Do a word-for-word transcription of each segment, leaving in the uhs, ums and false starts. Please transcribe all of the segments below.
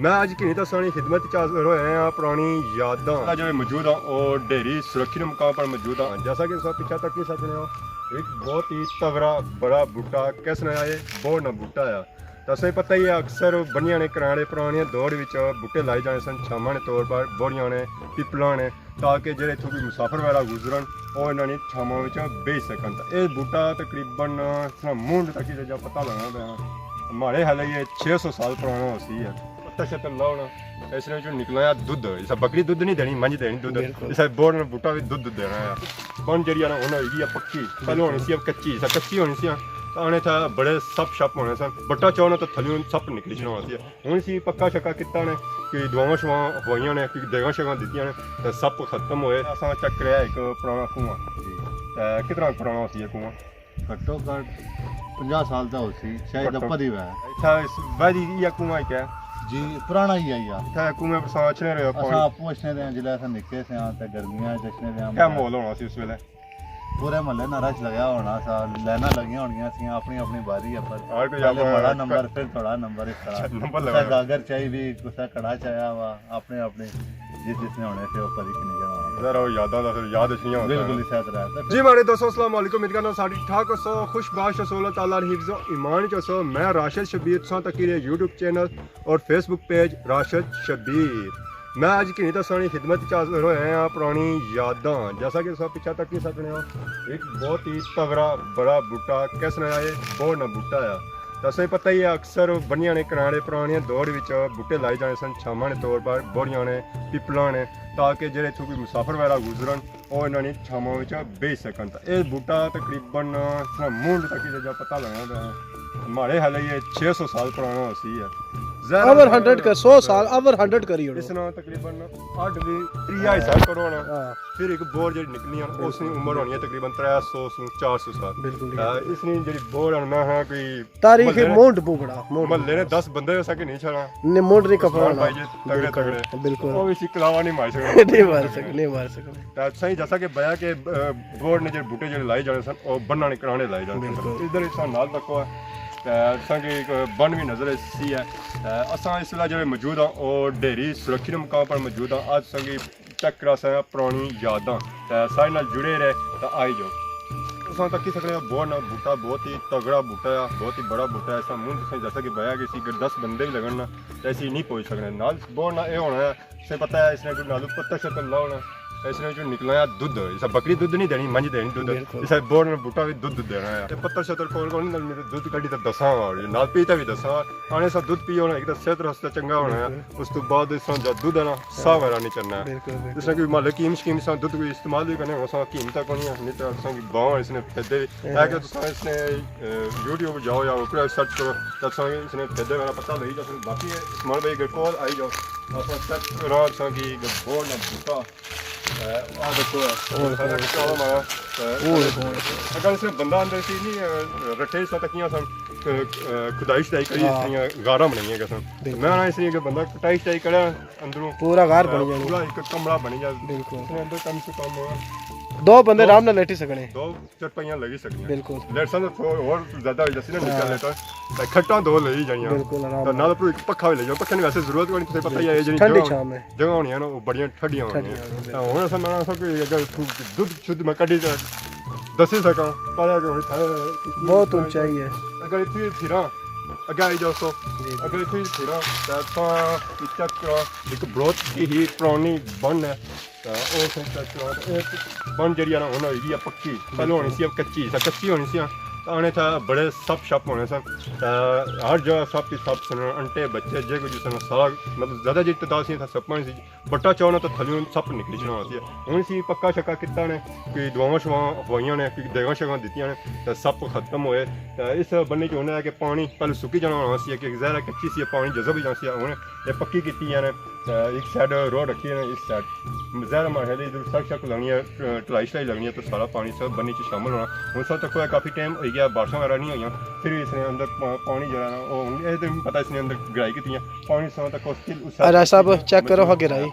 میں اج گھنی تساں نی خدمت چ حاضر ہوئے ہاں پرانی یاداں۔ جیڑے موجود ہاں، او ڈھیری سرکشت مقام پر موجود ہاں۔ جیسا کہ تساں پچھا تکی سکنے ہو، ایک بہت ہی تگڑا بڑا بوٹا کس نے آئے، بورڈ نا بوٹا آیا۔ تساں پتہ ہی ہے، اکثر بنیاں نے کرانے پرانے دور وچ بوٹے لائے جانے سن، چھاواں نے طور پر، بوڑیاں نے، پیپلاں نے، تاکہ جیڑے اتھوں کوئی مسافر وغیرہ گزرن، او انہاں نے چھاواں وچ بیٹھ سکن۔ تے اے بوٹا تقریباً اس طرح مونڈھ تک ہی جا پتہ لگنا پیا، ماڑے خیال یہ چھ سو سال پرانا ہوسی ہے۔ پتہ شتہ لاؤ نا، اس نے وچوں نکلنا ہے دودھ۔ اسا بکری دودھ نہیں دینی، منجھ دینی دودھ۔ بالکل۔ اسا بورڈ نا بوٹا بھی دودھ دینا ہے۔ بن جیڑی ہے نا، ہن ہوئی گئی ہے پکی۔ پہلے ہونی سی کچی، اسا کچی ہونی سی، تے آنے تھا بڑے سپ شپ ہونے سن۔ بٹا چاؤ نا تے تھلیوں سپ نکلی چھنا ہونا سی۔ ہن اسی پکا شکا کیتا نے، کوئی دعاواں شعاواں ہوائیاں نے، کوئی دیگاں شیگاں دتیاں نے، تے سپ ختم ہوئے۔ اساں چیک کریا ایک پرانا کنواں۔ جی۔ تے کتنا پرانا ہوسی یہ کنواں؟ گھٹو گھٹ پنجاہ سال دا ہوسی، شاید گھٹو۔ اپر ہی ہویا۔ اچھا، اس ویلی یہ کنواں ہی کیا؟ جی، پرانا ہی ہے یار۔ اتھا کنویں پر اساں اچھنے رہے اساں پانی۔ آپوں اچھنے رہے، جلے اساں نکے سے ہاں تے گرمیاں اچ اچھنے رہے۔ کیا ماحول ہونا سی اس ویلے؟ پورے محلے نا رش لگیا ہونا سا، لائناں لگیاں ہونیاں سیاں اپنی اپنی باری اپر۔ ہر کوئی پہلے اپنا ماڑا ک-، نمبر، پھر تھوڑا نمبر، اس طرح۔ نمبر کسا لگا۔ گاگر چائی بھی، کسا کڑا چایا ہوا، اپنے اپنے جس جس نے ہونے سے اوپر ہی کنی جانا ہونا۔ ذرا وہ یاداں دا پھر یاد اچھنیاں ہوندیاں۔ بالکل اس طرح ہے۔ جی ماڑے دوستو، السلام علیکم، امید کرنا ساری ٹھاک ہوسو، خوش باش ہوسو، اللہ تعالیٰ نے حفظ و ایمان چ ہوسو۔ میں راشد شبیر، تساں تکی رہے یوٹیوب چینل اور فیس بک پیج راشد شبیر۔ میں اج گھنی تساں نی خدمت چ حاضر ہوئے ہاں پرانی یاداں۔ جیسا کہ تساں پچھا تکی سکنے ہو، ایک بہت ہی تگڑا بڑا بوٹا کس نے آئے، بورڈ نا بوٹا آیا۔ تے تساں پتہ ہی ہے، اکثر بنیاں نے کنارے پرانے دور وچ بوٹے لائے جانے سن، چھاواں نے طور پر، بوڑیاں نے، پیپلاں نے، تاکہ جیڑے اتھوں کوئی مسافر وغیرہ گزرن، او انہاں نی چھاواں وچ بیٹھ سکن۔ تے اے بوٹا تقریباً اس طرح مونڈھ تک ہی جا پتہ لگنا پیا، ماڑے خیال یہ چھ سو سال پرانا ہوسی ہے۔ ظاہر اوور ہے ہنڈریڈ کر، سو سال اوور ہنڈریڈ کری اوڑو۔ اس نا تقریباً اٹھ بھی تریہا حصہ کرو نا۔ ہاں۔ پھر ایک بورڈ جیڑی نکلی ہے، اس نی عمر ہونی ہے تقریباً ترے سو سوں چار سو سال۔ بالکل ٹھیک ہے۔ تے اس نی جیڑی بورڈ ہے نا، میں ہاں کوئی تاریخ محلے نے، مونڈھ بوگڑا، مونڈھ محلے نے بوگڑا۔ دس بندے ویسا کہ نہیں چھڑا۔ نے مونڈھ نہیں عثمان کپڑا بھائی جی، تگڑے بالکل، تگڑے۔ بالکل۔ او وی اسی کلاوا نہیں مار سکنا۔ نہیں مار سکنے، نہیں مار سکنے۔ تے صحیح جیسا کہ بیا کہ، اے، بورڈ نے جیڑے بوٹے جیڑے لائے جانے سن، او بناں نے کرانے لائے جانے سن۔ بالکل۔ ادھر اساں نال تکو ہے۔ تے اساں کی ایک بن وی نظر اسی ہے۔ تے اساں اس ویلے جیڑے موجود ہاں، او ڈھیری سرکشت مقام پر موجود ہاں۔ اج اساں کی چیک کراساں پرانی یاداں۔ تے ساڑے نال جڑے رہے تے آئی جاؤ۔ تساں تکی سکنے ہو، بورڈ نا بوٹا بہت ہی تگڑا بوٹا ہے، بہت ہی بڑا بوٹا ہے۔ اساں مونڈھ تساں جیسا کہ بیا کہ اسی اگر دس بندے بھی لگن نا، تے اسی نہیں پہنچ سکنے۔ نال بورڈ نا اے ہونا ہے، تساں پتہ ہے اس نے کوئی نالوں پتہ شتہ لاؤ نا، اس نے جو نکلنا ہے دودھ، اسا بکری دودھ نہیں دینی، منجھ دینی دودھ۔ بالکل۔ اسا بورڈ نا بوٹا بھی دودھ دینا ہے۔ تے پتہ شتہ کون کون نال دودھ کڈی تے دساں، اور نال پیتا بھی دساں۔ آنے سا دودھ پیو نا، ایک تو صحت واسطے چنگا ہونا ہے۔ بالکل۔ اس تو بعد اس طرح جا دودھ ہے نا، ساہ وغیرہ نہیں چڑھنا ہے۔ بالکل، بالکل۔ اس طرح کوئی ماں حکیم شکیم اس طرح دودھ کوئی استعمال بھی کرنے، اس طرح حکیم تک ہونی ہے، نہیں تو اس طرح کی باواں اس نے پھیدے بھی۔ ہاں۔ اے کہ تساں اس نے، اے، یوٹیوب جاؤ یا اوپر سرچ کرو، تو تساں اس نے پھیدے وغیرہ پتہ لگی جاسے۔ باقی عثمان بھائی اگر کول آئی جاؤ، اساں چیک کراں تساں کی بورڈ نا بوٹا۔ اے، آ دیکھو، اے، اوئے سارا ہوئے۔ کچھ آلا مارا۔ اے، اوئے ہوئے۔ اگر اس نے بندہ اندر سی نہیں، اے، رٹھے اس طرح تکیاں سن، اے، اے، کھدائی شدائی کری اس ہاں۔ طرح غاراں بنائیاں گئے سن۔ بالکل۔ میں آنا اس طرح کہ بندہ کٹائی شدائی کرے اندروں۔ پورا غار بنی جانا۔ پورا ایک کمرہ بنی جائے۔ بالکل۔ اس نے اندر کم سے کم دو بندے دو، آرام نال لیٹی سکنے۔ دو چرپائیاں لگی سکنیاں۔ بالکل۔ لیٹ سن تو ہور زیادہ ہوئی جاسی نا، نکل ہاں۔ لیٹا۔ تے کھٹاں دو لئی جانیاں۔ بالکل، آرام تے نال۔ نال اپر ایک پکھا بھی لئی جاؤ۔ پکھے نی ویسے ضرورت کوئی نہیں، تساں پتہ ہی ہے، جیڑی ٹھنڈی جگہ، چھاں ہے۔ جگہ ہونیاں نا، وہ بڑیاں ٹھنڈیاں ٹھنڈیاں ہونیاں۔ ہونیاں، تے بالکل۔ ہن اساں، میں آکھاں کہ اگر تو دودھ شدھ میں کڈی تے دسی سکاں، پر اگر ہن تھا بہت اونچائی ہے۔ اگر اتھے پھراں، اگے آئی جاؤ سو، جی، جی۔ اگر اتھے پھراں، تے اتھاں چیک کراں، ایک بروت کی ہی پرانی بن ہے۔ تے او سائیں چیک کرو، تے اے بن جیڑی ہے نا، ہن ہوئی گئی ہے پکی۔ پہلے ہونی سی کچی، تے کچی ہونی سی، تے آنے تھا بڑے سپ شپ ہونے سن۔ تے ہر جگہ سپ ہی سپ سن، انٹے بچے، جے کوئی جس طرح سارا، مطلب، زیادہ جی تعداد سی، اتھا سپاں نی سی۔ بٹا چاؤ نا تے تھلیوں سپ نکلی چھنا ہونا سی۔ ہن سی پکا شکا کیتا نے، کوئی دعاواں شعاواں ہوائیاں نے، کوئی دیگاں شیگاں دتیاں نے، تے سپ ختم ہوئے۔ تے اس بنی چ ہونا ہے کہ پانی پہلے سکی جانا ہونا سی، کہ ظاہر ہے کچی سی، پانی جذب ہی جانا سی۔ ہن اے پکی کیتی ہے نے۔ تے ایک سائیڈ روڈ رکھی ہے، اس سائیڈ ظاہر ماڑے خیال ادھر سڑک شک لگنی ہے، ٹلائی شلائی لگنی ہے، تو سارا پانی سب بنی چ شامل ہونا۔ ہن سب تک کافی ٹائم ہوئی گیا، بارشاں وغیرہ نہیں ہوئیاں، پھر اس نے اندر پا-، پانی جڑا نا، او ہن اے تے پتہ اس نے اندر گہرائی کتنی ہے، پانی سب تک سٹل اس سائیڈ راج صاحب، چیک کرو ہاں گہرائی۔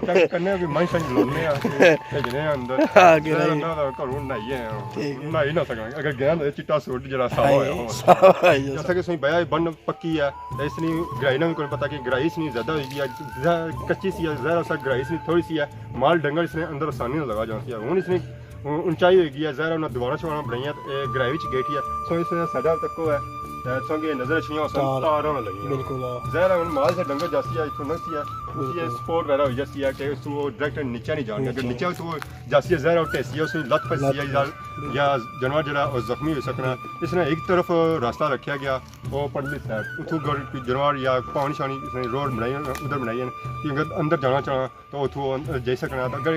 چیک کرنے آں کہ مائی شائی لونے آں، بھیجنے آں اندر۔ ہاں، کہ زہر نہیں۔ انہاں دا گھروں نہائی آئے آں۔ ٹھیک ہے۔ نہائی نہ سکاں۔ اگر گیا تے چٹا سوٹ جیڑھا ساوا ہویا ہائی، ہو۔ ساوا ہوئی جاتا۔ جیسا کہ سائیں بیا بن پکی ہے، تے اس نی گہرائی نہ وی کوئی پتہ کہ گہرائی اس نی زیادہ ہوئی گئی ہے، زہر کچی سی ہے، زہر اسا گہرائی اس نی تھوڑی سی ہے، مال ڈنگر اس نے اندر آسانی نال لگا جانا سی۔ ہن اس نی اونچائی ہوئی گئی ہے، زہر انہاں دیواراں شواراں بنائیاں تے اے گہرائی وچ گیٹی ہے۔ سو اس نے سائیڈاں تک ہے، تے سو کہ نظر اچھنیاں اساں تار۔ تاراں لگیاں۔ بالکل، ہاں۔ زہر ہن مال سے ڈنگر جاسی ہے، اتھوں لنگسی ہے، اس کی بالکل۔ سپورٹ وغیرہ ہوئی جاسی ہے کہ اس تو ڈائریکٹ نیچے نہیں جان گیا۔ اگر نیچے۔ نیچے تو جاسی ہے، زہر ٹیسی ہے، اس نی لت پھسی ہے، لت یا، پھسی۔ یا جانور جڑا او زخمی ہوئی سکنا۔ اس نے ایک طرف راستہ رکھیا گیا، او پرلی سائیڈ، اتھوں اگر کوئی جانور یا پانی شانی اس نے روڈ بنائی، ادھر بنائی ہے کہ اگر اندر جانا چاہنا تو اتھوں جائی سکنا۔ تو اگر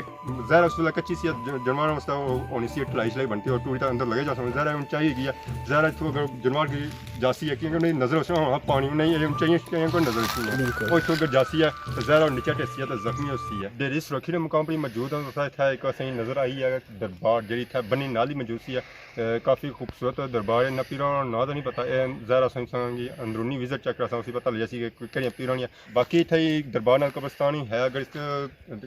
زہر اس ویلے کچی سی، ج-، جانوراں واسطے او ہونی سی ٹلائی شلائی بنتی اور ٹوری تک اندر لگے جا سکنا۔ زہر ہن اونچائی ہوئی گئی ہے، زہر اتھوں اگر جانور کی جاسی ہے، کیونکہ انہیں نظر اس ہاں پانی نہیں، اے اونچائیاں شچائیاں کوئی نظر نہیں ہے۔ بالکل۔ او اتھوں اگر جاسی ہے تو زہر نیچے ٹیسی ہے تو زخمی ہوسی ہے۔ ڈیری سرکھی نے مقام پر ہی موجود ہاں، اساں اتھا ایک اساں نظر آئی ہے دربار، جیڑھی اتھا بنی نال ہی موجود سی ہے۔ اے، کافی خوبصورت دربار ہے، نہ پیراں ناں تے نہیں پتہ، اے زہر اساں اساں کی اندرونی وزٹ چیک کراساں، اسی پتہ لگی جاسی کہ کیڑیاں پیراں نیاں۔ باقی اتھے ہی دربار نال قبرستان ہی ہے، اگر اس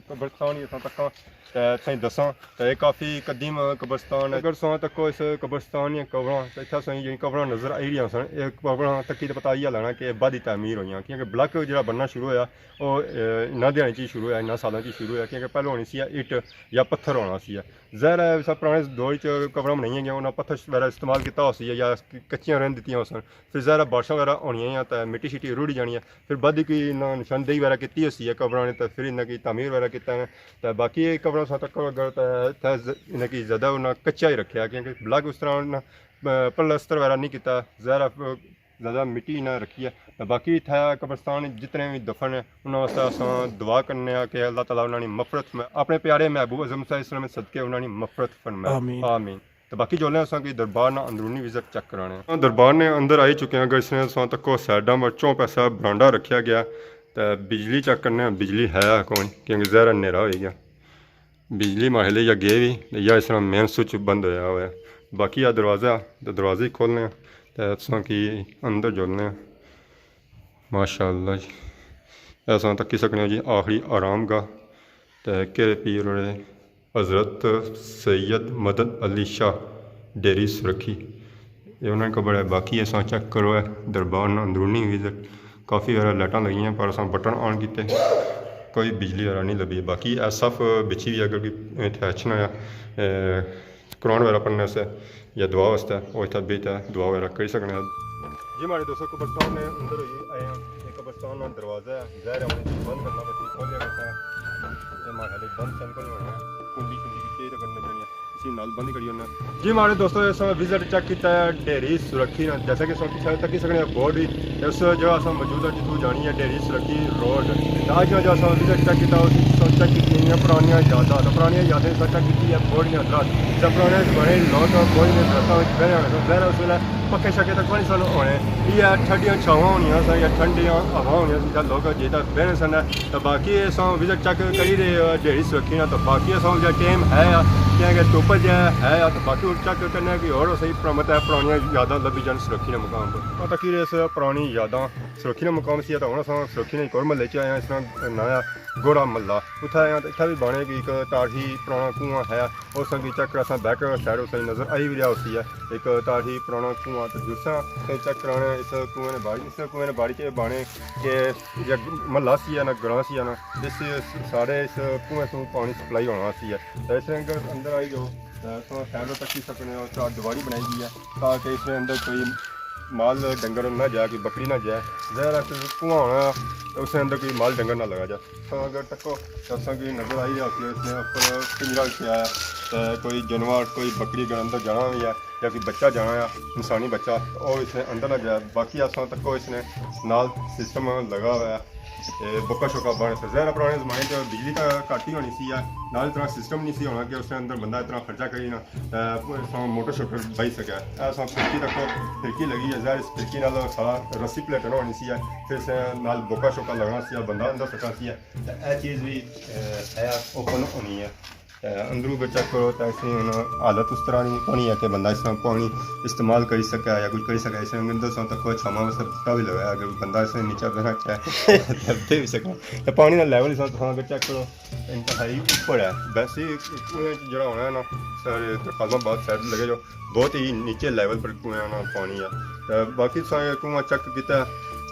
قبرستان ہی اساں تکاں تے تساں دساں تے اے کافی قدیم قبرستان ہے۔ اگر تساں تکو اس قبرستان نیاں قبراں تے اتھے اساں جیڑھیاں قبراں نظر آئی رہیاں سن، اے قبراں تکی تے پتہ آئی لگنا کہ اے بعدی تعمیر ہوئیاں، کیونکہ بلاک جیڑھا بننا شروع ہویا او، اے، انہاں دیہاڑیں چ ہی شروع ہویا، انہاں سالاں چ ہی شروع ہویا، کیونکہ پہلے ہونی سی اٹ یا پتھر ہونا سی۔ ظاہر ہے، اساں پرانے دور چ قبراں بنائیاں گیاں، انہاں پتھر وغیرہ استعمال کیتا ہوسی یا کچیاں رہن دتیاں ہوسن۔ پھر ظاہر ہے، بارشاں وغیرہ ہونیاں یا تے مٹی شٹی رڑی جانی ہے۔ پھر بعد کی انہاں نشاندہی وغیرہ کیتی ہوسی ہے قبراں نے، تے پھر انہاں کی تعمیر وغیرہ کیتا ہے۔ تے باقی اے قبراں ساں تک اگر تے اتھے ز-، انہاں کی زیادہ انہاں کچا ہی رکھیا، کیونکہ بلاک اس طرح انہاں، آ، پلستر وغیرہ نہیں کیتا۔ ظاہر ہے، زیادہ مٹی نہ رکھی ہے۔ تے باقی اتھے قبرستان جتنے بھی دفن ہیں، انہاں واسطے اساں دعا کرنے آں کہ اللہ تعالیٰ انہاں نی مغفرت فرمائے۔ اپنے پیارے محبوب اعظم صلی اللہ علیہ وسلم صدقے انہاں نی مغفرت فرمائے۔ آمین۔ آمین۔ تے باقی جولے اساں کی دربار نا اندرونی وزٹ چیک کرانے آں۔ دربار نے اندر آئی چکے ہیں، اگر اس نے اساں تکو سائیڈاں پر چوں پاسے برانڈا رکھیا گیا، تے بجلی چیک کرنے آں، بجلی ہے یا کوئی، کیونکہ ظاہر ہے نیرا ہوئی گیا۔ بجلی ماڑے خیال یا گئی وی، یا اس طرح مین سوئچ بند ہویا ہوا ہے۔ باقی آ دروازہ، تے دروازے کھولنے آں، تے تساں کی اندر جولنے آں۔ ماشاءاللہ جی، اساں تکی سکنے ہو جی آخری آرام گاہ، تے کہڑے پیر ہوئے حضرت سید مدد علی شاہ ڈیری سرکھی، یہ انہاں نے قبر ہے۔ باقی اساں چیک کرو ہے دربار نا اندرونی وزٹ، کافی سارا لائٹاں لگیاں، پر اساں بٹن آن کیتے، کوئی بجلی وغیرہ نہیں لبھی۔ باقی اے صف بچھی ہوئی ہے، اگر کوئی اتھے اچھنا ہے، اے، قرآن وغیرہ پڑھنے سے یا دعا واسطے، او اتھے بیٹھ ہے، دعا وغیرہ کری سکنے ہیں۔ جی ماڑے دوستو، قبرستان نے اندر ہوئی آئے ہیں، یہ قبرستان نا دروازہ ہے، ظاہر ہے ہن بند کرنا پسی، کھولیا گیا۔ یہ ماڑے خیال بند سن کو ہونا، کنڈی کنڈی کی چیز کرنے پڑنی ہے۔ اسی نال بند کری ہونا۔ جی ماڑے دوستو، اس وزٹ چیک کیتا ہے ڈیری سرکھی نا، جیسا کہ سرکھی شاید تکی سکنے بورڈ ہی، اس جگہ اساں موجود ہاں جتھوں جانی ہے ڈیری سرکھی روڈ۔ تے اج جو اساں وزٹ چیک کیتا، اس وچ اساں چیک کیتی ہیں پرانیاں یاداں، تے پرانیاں یادیں اساں چیک کیتی ہے بورڈ نے اندر۔ جس پرانے زمانے لوگ بورڈ نے درختاں وچ بہنے ہونے سن، ظاہر ہے اس ویلے پکھے شکھے تک کوئی سن ہونے، یہ ٹھنڈیاں چھاواں ہونیاں سن یا ٹھنڈیاں ہوا ہونیاں سن، جتھے لوگ جیتا بہنے سن۔ تے باقی اساں وزٹ چیک کری رہے ہو ڈیری سرکھی نا، تے باقی اساں جا ٹائم ہے آ، کیونکہ دھوپ جا ہے آ، تے باقی ہن چیک کرنے آں کہ ہور اساں پر مطلب پرانیاں یاداں لبھی جان سرکھی نے مقام پر۔ تے تکی رہے اس پرانی یاداں سرکھی نے مقام سی، تے ہن اساں سرکھی نے ایک ہور محلے چ آئے آں، اس نا ناں ہے گوڑا محلہ۔ اتھے آئے آں تے اتھے وی بانے کی ایک تاریخی پرانا کنواں ہے، اس کی چیک اساں بیک سائیڈ اس نظر آئی وی رہیا ہوسی ہے ایک تاریخی پرانا کنواں۔ تے جساں چیک کرانے اس کنویں نے بارے، اس کنویں نے بارے چ بانے کہ یا محلہ سی ہے نا، گراں سی ہے نا، اس سارے اس کنویں سوں پانی سپلائی ہونا سی ہے۔ تے اس نے اگر اندر آئی جاؤ، تے تساں سائیڈ تکی سکنے ہو، چار دیواری بنائی گئی ہے تاکہ اس نے اندر کوئی مال ڈنگر نہ جائے، کوئی بکری نہ جائے۔ ظاہر ہے کہ کنواں ہونا، تے اس نے اندر کوئی مال ڈنگر نہ لگا جائے۔ تساں اگر تکو، تے تساں کی نظر آئی رہیا ہوسی، اس نے اوپر پنجرا وچ آیا، تے کوئی جانور، کوئی بکری اگر اندر جانا ہوئی ہے، یا کوئی بچہ جانا ہے، انسانی بچہ، تے او اس نے اندر نہ جائے۔ باقی اساں تکو اس نے نال سسٹم لگا ہوا ہے۔ تے بکا شکا بن سکدا۔ ظاہر ہے پرانے زمانے چ بجلی تاں گھٹ ہی ہونی سی، نال اتنا سسٹم نہیں سی ہونا کہ اس نے اندر بندہ اتنا خرچہ کری نا، تے اس طرح موٹر شوٹر بائی سکے۔ اے اساں کھڑکی تکو، کھڑکی لگی ہے، ظاہر اس کھڑکی نال سارا رسی پلیٹنا ہونی سی، پھر اس نال بکا شکا لگنا سی، بندہ اندر سکنا سی۔ تے اے چیز وی، اے، ہے اوپن ہونی ہے۔ تے اندروں اگر چیک کرو تے اس نی ہن حالت اس طرح نی کونی ہے کہ بندہ اس طرح پانی استعمال کری سکے یا کچھ کری سکے۔ اس نے اندر سو تک کوئی چھاواں واسطے بوٹا وی لگایا، اگر بندہ اس نے نیچے بہنا چاہے تے بہہ وی سکنا۔ تے پانی دا لیول اس طرح تساں اگر چیک کرو، انتہائی اوپر ہے۔ ویسے کنویں جڑا ہونا ہے نا، سر، تقاضا بہت سائڈ لگے جو بہت ہی نیچے لیول پر کنویں نا پانی ہے۔ تے باقی سارے کنواں چیک کیتا ہے۔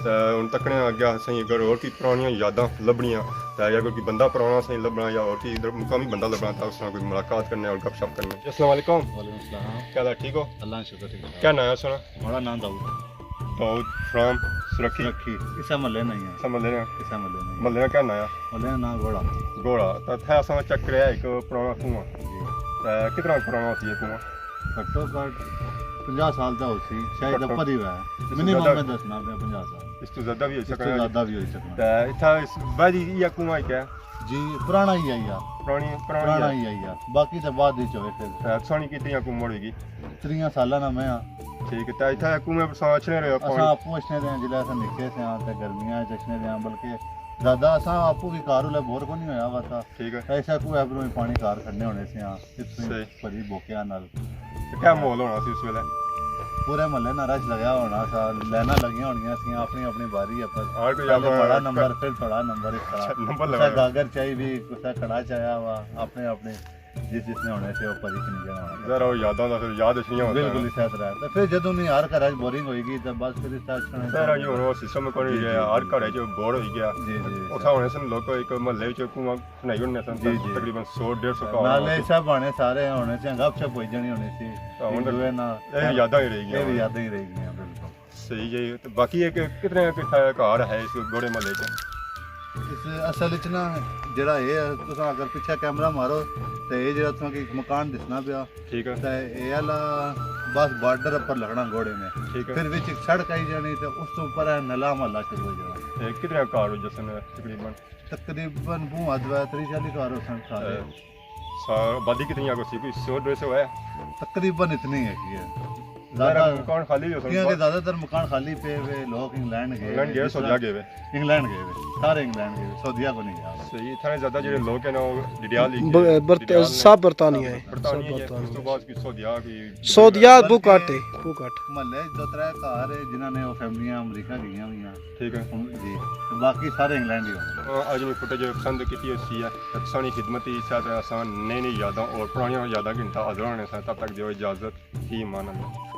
تے ہن تکنے آ گیا سائیں، اگر اور کوئی پرانیاں یاداں لبھنیاں، تے یا کوئی بندہ پرانا سائیں لبھنا یا اور کوئی ادھر مقامی بندہ لبھنا، تے اس نال کوئی ملاقات کرنے اور گپ شپ کرنے۔ السلام علیکم۔ وعلیکم السلام۔ کیا حال ہے؟ ٹھیک ہو؟ اللہ کا شکر، ٹھیک ہے۔ کیا نام ہے سونا؟ ہمارا نام داؤد۔ داؤد فرام سرکھی۔ سرکھی۔ اسے محلے نا ہی ہے۔ اسے محلے نا؟ اسے محلے نا ہی ہے۔ محلے نا کیا نام ہے؟ محلے نا نام گھوڑا۔ گھوڑا۔ تے اتھے اساں چیک کریا ایک پرانا کنواں۔ جی۔ تے کتنا پرانا ہوسی یہ کنواں؟ گھٹو گھٹ پنجاہ سال تے ہوسی، شاید گھٹو۔ اوپر ہی ہویا ہے۔ اس تو منیمم زیادہ؟ میں دسنا پیا پنجاہ سال۔ اس تو زیادہ بھی ہوئی اس تو سکنا ہے۔ زیادہ بھی ہوئی سکنا ہے۔ تے اتھا اس بعد ہی یہ کنواں ہی کیا؟ جی، پرانا ہی ہے یار۔ پرانی، پرانی پرانا ہے۔ ہی ہے یار۔ باقی تے بعد وچ ہوئے پھر۔ تے سونی کتنی حکومت ہوئی گئی؟ تریاں سالاں نا میں ہاں۔ ٹھیک ہے، تے اتھا کنویں پر ساں اچھنے رہے اساں پانی؟ آپوں اچھنے رہے ہاں، جلے اساں نکے سے ہاں، تے گرمیاں وچ اچھنے رہے ہاں، بلکہ زیادہ اساں آپوں وی کار الے بور کو نہیں ہویا ہوا تھا۔ ٹھیک ہے۔ تے اسے کنویں پروں ہی پانی کار کھڑنے ہونے سے ہاں، اتھوں ہی صحیح۔ بھری بوکیاں نال۔ تے کیا ماحول ہونا سی اس ویلے؟ پورے محلے نا رش لگیا ہونا سا، لائناں لگیاں ہونیاں سی، اپنی اپنی باری اپر۔ ہر کوئی پہلے اپنا ماڑا نمبر، پھر تھوڑا نمبر، اس طرح۔ نمبر کسے لگایا۔ گاگر چائی بھی، کسے کڑا چایا ہوا، اپنے اپنے جس جس نے ہونے سے وہ پری کنی جانا ہونا۔ ذرا وہ یاداں دا پھر یاد اچھنیاں ہوندیاں۔ بالکل اس طرح۔ تے پھر جدوں نہیں ہر گھر وچ بورنگ ہوئی گئی تے بس پھر اس طرح اچھنا ذرا جی ہن وہ سسٹم کوئی جی، جی۔ ہر گھر وچ بور ہوئی گیا۔ جی، جی، اتھا ہونے سن لوک ایک محلے وچ کنواں بنائی ہونے سن، جی، جی۔ تقریباً سو ڈیڑھ سو گھر ہونے نالے سن۔ سب بنے سارے ہونے سے گپ شپ ہوئی جانی ہونی سی۔ ہاں، ایک ہن دوے نال۔ یہ یاداں ہی رہی گئیاں۔ یہ بھی یاداں ہی رہی گئیاں، بالکل۔ صحیح جی۔ تے باقی ایک کتنے کتھا گھر ہے اس گھوڑے محلے چ؟ اس اصل وچ نا جڑا اے ہے، تساں اگر پیچھے کیمرہ مارو تے اے جڑا تساں کی مکان دسنا پیا، ٹھیک ہے۔ تے اے آلا بس بارڈر اپر لگنا گھوڑے نے۔ ٹھیک ہے۔ پھر وچ ایک سڑک آئی جانی تے اس تو اوپر ہے نلا محلہ شروع ہو جانا۔ اے کتنے گھر ہو جسن تقریباً؟ تقریباً بہوں حد ہوئے، تریہہ چالی گھر ہوسن سارے۔ اے، سا-، آبادی کتنی ہے؟ کوئی سی، کوئی سو ڈیڑھ سو ہے؟ تقریباً اتنی ہے کی ہے۔ ظاہر ہے زیادہ مکان خالی بھی ہوسن۔ کیونکہ زیادہ تر مکان خالی پے ہوئے، لوگ انگلینڈ گئے انگلینڈ ہوئے، گئے، جس طرح سعودیہ گئے ہوئے۔ انگلینڈ گئے ہوئے، سارے انگلینڈ گئے ہوئے، سعودیہ کو نہیں گیا۔ صحیح، اتھانے زیادہ جڑے لوگ ہیں نا، وہ ڈڈیال ہی ب-، گئے، برت-، ڈڈیال نے۔ سب برطانیہ ہے، برطانیہ سب ہے، برطانیہ اس تو ہے۔ بعد کی سعودیہ کی سعودیہ بہوں بلکہ گھٹ ہے، بہوں گھٹ۔ محلے دو ترے گھر ہے جنہاں نے وہ فیملیاں امریکہ گئیاں ہوئی ہیں۔ ٹھیک ہے۔ جی، تے باقی سارے انگلینڈ ہی ہونے۔ ہاں، اج نی فوٹیج پسند کیتی ہوسی ہے، تے تساں نی خدمت ہی اس طرح آسان نئی نئی یاداں اور پرانیاں یاداں گھنٹا حاضر ہونے ساں، تب تک دیو اجازت، فی امان اللہ۔